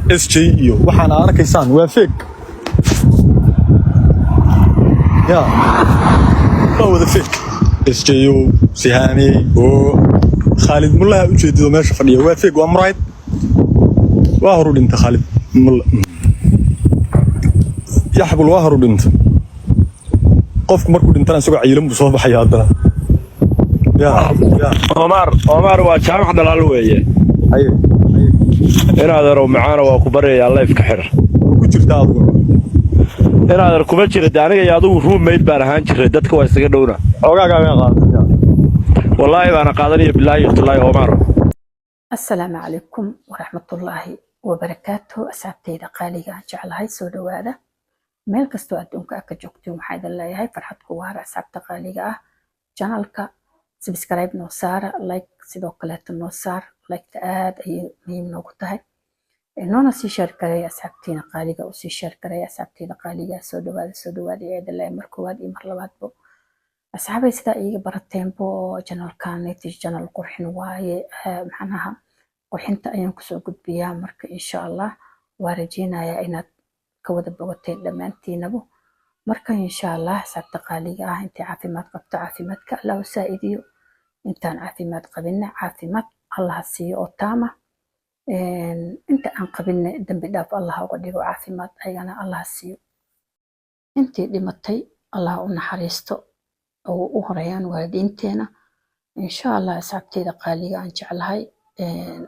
SJ iyo waxaan aad arkaysaan waa fake. Ya, waa wada fake. SJ o Sihaamey oo Khaalid Mullaha ujeedido meesha fadhiya waa fake, waa muraayad. Waa horu dhintay Khaalid Mulla Yaxbul, waa horu dhintay. Qofku markuu dhintana isagoo cayilan buu soo baxaya haddana. Ya ya. Omar, Omar, waa Jaamac Dhalaal weeye. Haye. Inaadeerow macaana, waa ku baryayaa, live ka xir. Ma ku jirtaa adigu? Inaadeer, kuma jira de. Aniga iyo adigu roommate baan ahaan jiray, dadka waa isaga dhowna. Xoogaagaaga qaadatay. Wallaahi baana qaadanaya, bilaahi iyo tallaahi, Omar. Asalaamu calaykum waraxmatullaahi wabarakaatuhu. Asxaabteyda qaaliga aan jeclahay, soo dhawaada. Meel kastoo adduunka aad ka joogtiin, waxaa idin leeyahay farxad ku waara. Asxaabta qaaliga ah, channelka subscribe noo saara, like sidoo kaleeto noo saar. Liketa aad ayay muhiim noogu tahay. Noona sii share gareeya, asxaabtiina qaaliga u sii share gareeya. Asxaabteyda qaaliga, soo dhawaada, soo dhawaada ayaa idin leeyahay mar koowaad iyo mar labaadbo. Asxaabay, sidaa iiga barateenbo, channelkaneti channel qurxin waaye. Macnaha qurxinta ayaan kusoo gudbiyaa. Marka insha Allah waa rajeynayaa inaad ka wada bogateen dhammaantiinabo. Marka insha Allah, asxaabta qaaliga ah, intay caafimaad qabto caafimaadka Allah u saa'idiyo, intaan caafimaad qabinna caafimaad Allah siiyo oo taama, inta aan qabinna dambi dhaaf Allah uga dhigo, caafimaad ayagana Allah siiyo. Intii dhimatay Allah u naxariisto, oo u horeeyaan waalidiinteena insha Allah. Asxaabteyda qaaliga aan jeclahay,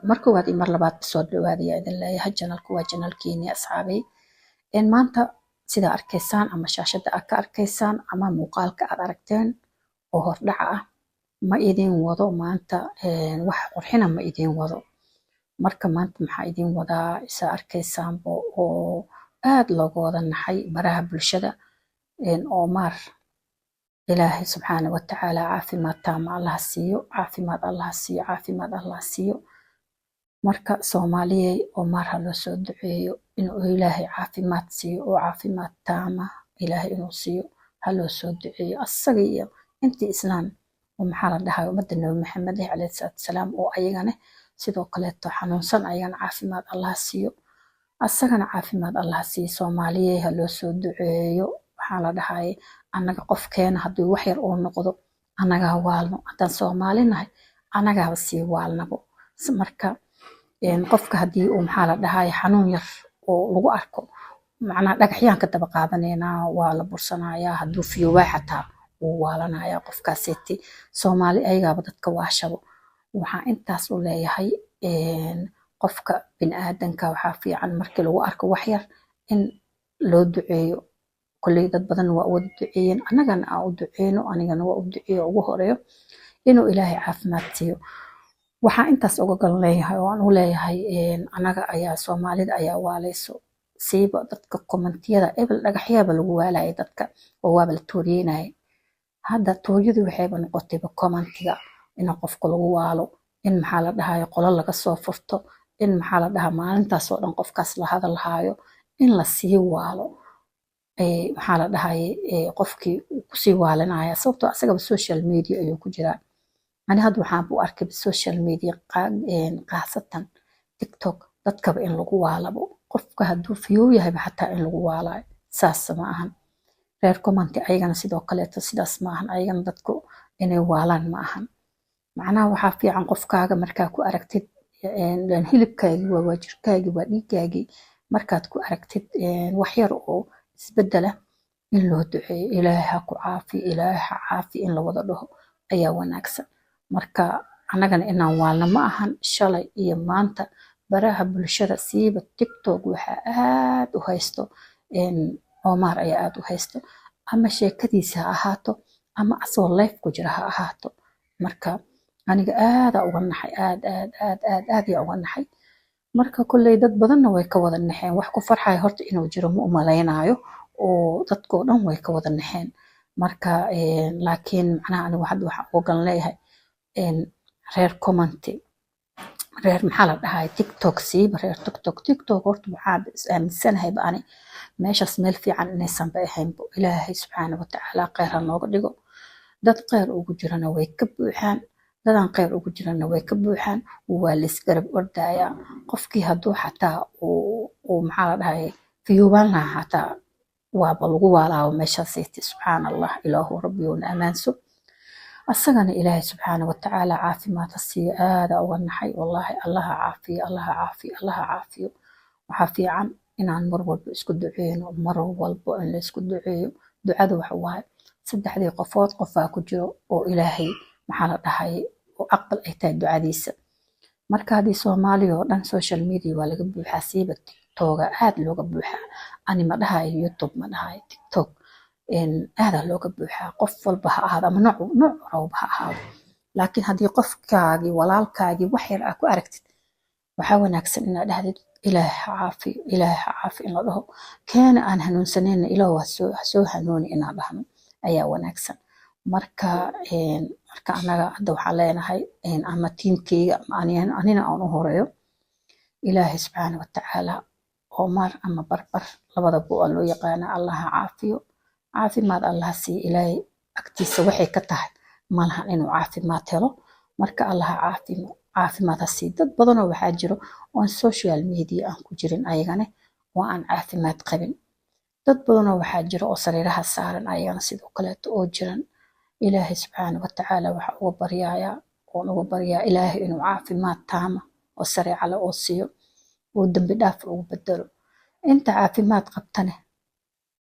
mar koowaad iyo mar labaad soo dhawaadaya idin leeyahay. Channelku waa channelkiini, asxaabay. Maanta sidaa arkaysaan ama shaashada aad ka arkaysaan ama muuqaalka aad aragteen oo hordhaca ah, ma idin wado maanta wax qurxina, ma idin wado. Marka maanta maxaa idin wadaa? Isa arkaysaanba oo aad looga wada naxay baraha bulshada, Omar. Ilaahay subxaana wa tacaala caafimaad taama Allaha siiyo, caafimaad Allaha siiyo, caafimaad Allaha siiyo. Marka Soomaaliyey, Omar ha loo soo duceeyo inuu Ilaahay caafimaad siiyo, oo caafimaad taama Ilaahay inuu siiyo ha loo soo duceeyo, asaga iyo intii Islaam oo, maxaa la dhahaa, ummadda Nabi Maxamed eh calayhi salaatu wasalaam, oo ayagana sidoo kaleeto xanuunsan, ayagana caafimaad Allaha siiyo, asagana caafimaad Allaha siiyo. Soomaaliyey, ha loo soo duceeyo. Waxaa la dhahay annaga qofkeena haddii wax yar uu noqdo, annagaa waalno. Haddaan Soomaali nahay, annagaaba sii waalnabo. Marka qofka haddii uu, maxaa la dhahay, xanuun yar oo lagu arko, macnaha dhagaxyaan ka daba qaadanaynaa, waa la bursanayaa. Hadduu fiyoobaa xataa wuu waalanayaa qofkaaseeti. Soomaali ayagaaba dadka waashabo. Waxaa intaas u leeyahay, qofka biniaadanka waxaa fiican markii lagu arko wax yar in loo duceeyo. Kolley dad badan waa wada duceeyeen, annagana aan u duceyno, anigana waa u duceeyo ugu horeeyo inuu Ilaahay caafimaad siiyo. Waxaa intaas uga gal leeyahay oo aan u leeyahay, annaga ayaa, Soomaalida ayaa waaleyso, siiba dadka commentiyada. Ebel dhagaxyaaba lagu waalayay dadka oo waaba la tooriyeynayay. Hadda tooryadu waxayba noqotayba commentiga, in qofka lagu waalo, in, maxaa la dhahayo, qolo laga soo furto, in, maxaa la dhahaa, maalintaas oo dhan qofkaas la hadalhaayo, in la sii waalo, maxaa la dhahaye, qofkii kusii waalanaya, sababtoo asagaba social media ayuu ku jiraa. Ani hadda waxaan u arkay social media, khaasatan TikTok, dadkaba in lagu waalabo. Qofka hadduu fiyoow yahayba xataa in lagu waalayo. Saas ma ahan. Reer commenti ayagana sidoo kaleeto sidaas ma ahan, ayagana dadku inay waalaan ma ahan. Macnaha waxaa fiican qofkaaga markaa ku aragtid, hilibkaagii waa jirkaagii, waa dhiiggaagii, markaad ku aragtid wax yar oo isbedela, in loo duceeyo, "Ilaahay ha ku caafiyo, Ilaahay ha caafiyo," in la wada dhaho ayaa wanaagsan. Marka annagana inaan waalno ma ahan. Shalay iyo maanta baraha bulshada, siiba TikTok, waxaa aad u haysto Omar ayaa aad u haysto, ama sheekadiisa ha ahaato ama asagoo live ku jira ha ahaato. Marka aniga aadaa uga naxay, aad aad aad aad aad yaa uga naxay. Marka kolley dad badanna way ka wada naxeen. Wax ku farxaya horta inuu jiro ma umalaynaayo, oo dadkoo dhan way ka wada naxeen. Marka laakiin macnaha anigu hadda waxaan uga gan leeyahay reer commenti, reer, maxaa la dhahay, TikTok, siiba reer TikTok. TikTok horta waxaa is aaminsanahayba ani meeshaas meel fiican inaysanba ahaynbo. Ilaahay subxaana watacaala kheyr ha nooga dhigo. Dad kheyr ugu jirana way ka buuxaan, dadaan kheyr ugu jirana way ka buuxaan. Waa la isgarab ordayaa. Qofkii hadduu xataa uu Uu, maxaa la dhahay, fiyoobaan lahaa xataa waaba lagu waalaaba meeshaasayte. Subxaan Allah, Ilaahu Rabbiyowna ammaanso. Asagana Ilaahay subxaana watacaala caafimaad ha siiyo. Aada uga naxay wallaahi. Allaha caafiyo, Allaha caafiyo, Allaha caafiyo. Waxaa fiican inaan mar walba isku duceyno, mar walbo in la isku duceeyo. Ducada waxa waaye saddexdii qofood qofaa ku jiro oo Ilaahay, maxaa la dhahay, oo aqbal ay tahay ducadiisa. Marka haddii Soomaaliya oo dhan social media waa laga buuxaa, siiba TikToga aad looga buuxaa. Ani ma dhahayo YouTube, ma dhahayo TikTok, aadaa looga buuxaa. Qof walba ha ahaado ama nooc rabba ha ahaado, laakiin haddii qofkaagii, walaalkaagii wax yar aa ku aragtid, waxaa wanaagsan inaad dhahdid "Ilaahay ha caafiyo, Ilaahay ha caafiyo" in la dhaho. Keena aan hanuunsanayna Ilaah ha soo hanuuni inaan dhahno ayaa wanaagsan. Marka anaga hadda waxaan leenahay, ama tiimkeyga ama anina aan u horeeyo, Ilaahay subxaana watacaala Omar ama Barbar, labadaba waa loo yaqaana, Allaha caafiyo, caafimaad Allaha siiyo. Ilaahay agtiisa waxay ka tahay malahan inuu caafimaad helo. Marka Allaha caafiyo, caafimaad ha siiyo. Dad badanoo waxaa jiro oon social media aan ku jirin, ayagane oo aan caafimaad qabin. Dad badanoo waxaa jiro oo sariiraha saaran, ayagana sidoo kaleeto oo jiran. Ilaahay subxaana watacaala waxa uga baryayaa oon uga baryaa Ilaahay inuu caafimaad taama oo sareeca leh oo siiyo oo dembi dhaaf ugu bedelo. Inta caafimaad qabtane,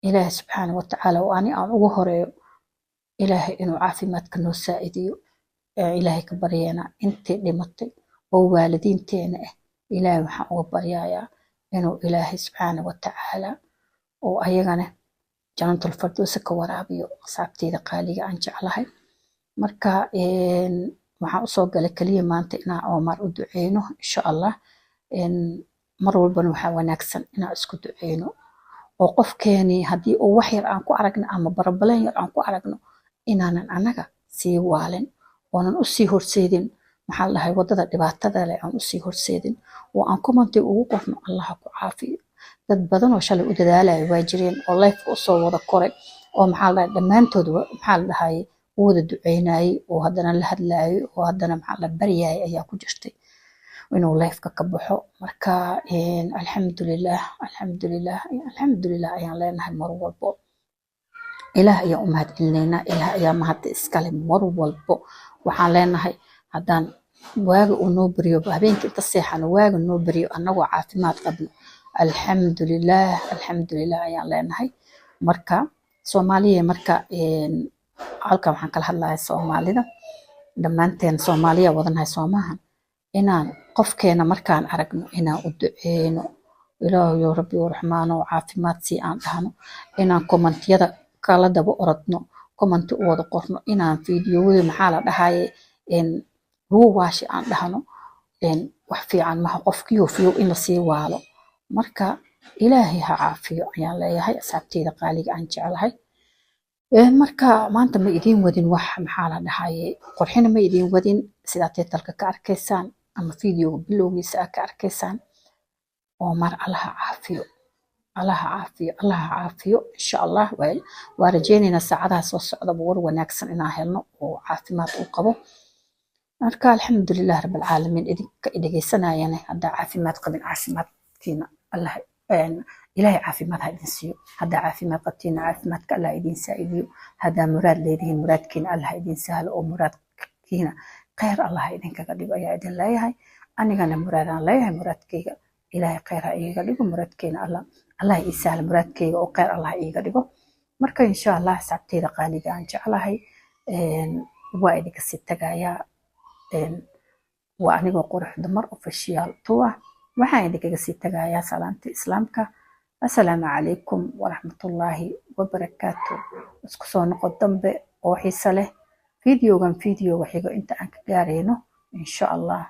Ilaahay subxaana watacaala oo ani aan ugu horeeyo, Ilaahay inuu caafimaadka noo saa'idiyo Ilaahay ka baryeena. Intii dhimatay oo waalidiinteena ah, Ilaahay waxaan uga baryayaa inuu Ilaahay subxaana watacaala oo ayagana Jannatul Firdowsa ka waraabiyo, asxaabteyda qaaliga aan jeclahay. Marka waxaan usoo galay kaliya maanta inaan Omar u duceyno, insha Allah. Mar walbana waxaa wanaagsan inaan isku duceyno oo qofkeeni haddii uu wax yar aan ku aragno ama barabaleen yar aan ku aragno, inaanan anaga sii waalin oonan usii horseedin, maxaa la dhahay, wadada dhibaatada leh aan usii horseedin oo aan commentiga ugu qorno "Allaha ku caafiyo". Dad badan oo shalay u dadaalaya waa jireen oo lifeka usoo wada koray oo, maxaa la dhahay, dhammaantood, maxaa la dhahay, u wada duceynayay oo haddana la hadlayay oo haddana, maxaa la baryayay ayaa ku jirtay inuu lifeka ka baxo. Marka alxamdulilah, alxamdulilah, alxamdulilah ayaan leenahay mar walbo. Ilaah ayaan u mahad celinaynaa, Ilaah ayaa mahadda iskale. Mar walbo waxaan leenahay haddaan waaga uu noo baryo, habeenkii inta seexano, waaga noo baryo annagoo caafimaad qabno, alxamdulilah, alxamdulilah ayaan leenahay. Marka Soomaaliya, marka halkan waxaan kala hadlayaa Soomaalida dhammaanteen. Soomaaliya wadanahay soomahan, inaan qofkeena markaan aragno inaan u duceyno, "Ilaahayow Rabbi Raxmaanow caafimaad sii" aan dhahno, inaan commentiyada kala daba orodno, commenti u wada qorno, inaan fiidiyowada, maxaa la dhahaye, ruuwaashi aan dhahno, wax fiican maha qofkiyo fiyow in lasii waalo. Marka Ilaahay ha caafiyo ayaan leeyahay, asxaabteyda qaaliga aan jeclahay. Marka maanta ma idiin wadin wax, maxaa la dhahaye, qurxina ma idiin wadin. Sidaa titleka ka arkaysaan ama fiidiyowga bilowgiisa aad ka arkaysaan, Omar Allaha caafiyo, Allaha caafiyo, Allaha caafiyo, insha Allah. Waa rajeynaynaa saacadaha soo socdaba war wanaagsan inaan helno oo caafimaad uu qabo. Marka alxamdulilah rabbilcaalamiin. Idinka dhegeysanayana, haddaa caafimaad qabin, caafimaadkiina Allah, Ilaahay caafimaad ha idin siiyo. Haddaa caafimaad qabtiina, caafimaadka Allah idin saa'idiyo. Haddaa muraad leedihiin, muraadkiina Allah idin sahlo oo muraadkiina kheyr Allah idinkaga dhigo ayaa idin leeyahay. Anigana muraadaan leeyahay, muraadkeyga Ilaahay kheyr ha iiga dhigo, muraadkeena Allah ii sahlo, muraadkeyga oo kheyr Allah iiga dhigo. Marka insha Allah, asxaabteyda qaaliga aan jeclahay, waa idinka sii tagayaa. Waa anigoo Qurux Dumar Official tuwa. Waxaan idinkaga sii tagayaa salaamta Islaamka. Assalaamu calaykum waraxmatullaahi wabarakaatu. Isku soo noqo dambe oo xiise leh, fideogan fideoga xigo inta aan ka gaarayno, insha Allah.